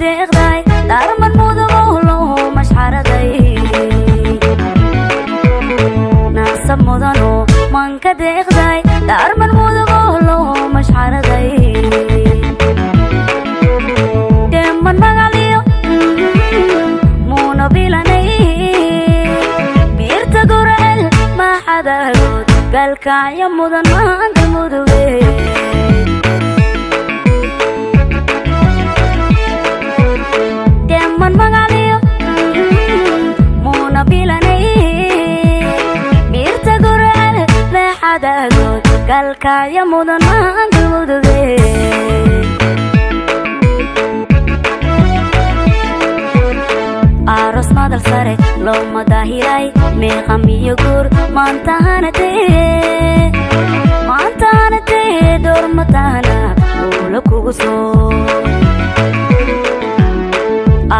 deeqday darman mudugo loo mashxaraday naasab mudano manka deeqday darman mudugo loo mashxaraday deeman magaliyo muuna bilanay miirta gurcel maxadagood galkacyo mudan maanta muduge deeman magaliyo muuna bilanay miirta gurcel maxadagood galkacyo mudan maanta muduge aroos madal sare looma daahiray meeqamiyo guur maantahanatee maantahanatee dhowrmatahana muula kugu soo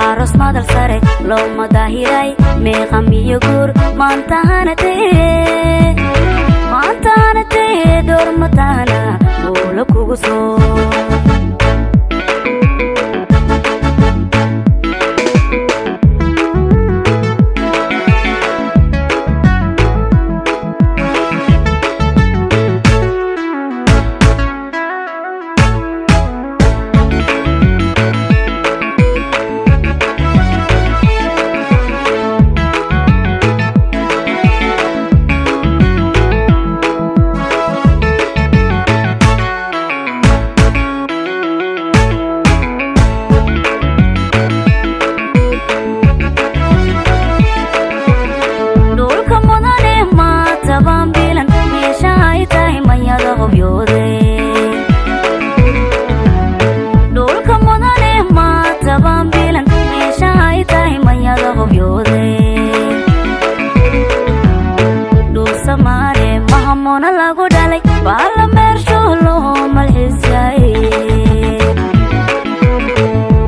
aroos madal sare looma daahiray meeqamiyo guur maantahanatee maantahanatee dhowrmatahana muula kugu soo dhulka mudane maataban bilan meesha ay tahay manyada hobyoode dhulka mudane maataban bilan meesha ay tahay manyada hobyoode dhuusamaane mahamoona lagu dhalay baala meersho loo malxiisyaay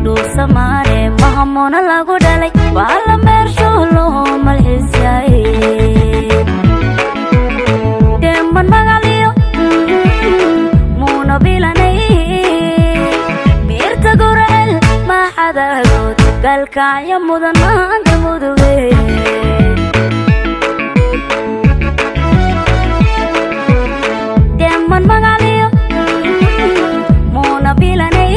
dhuusamaane mahamoona lagu dhalay baala meersho loo malxiisyaay deeman magaliyo muuna bilanay miirta gurcel maxadagood galkacyo mudan maanta muduge deeman magaliyo muuna bilanay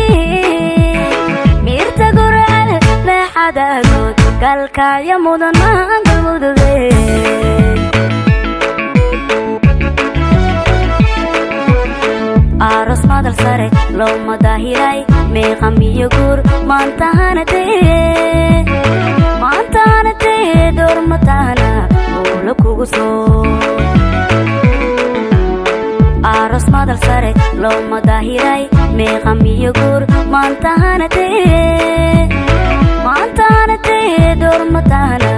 miirta gurcel maxadagood galkacyo mudan maanta muduge aroos madal sare looma daahiray meeqamiyo guur maantahanatee maantahanatee dhowrmatahana muula kugu soo aroos madal sare looma daahiray meeqamiyo guur maantahanatee maantahanatee dhowrmatahana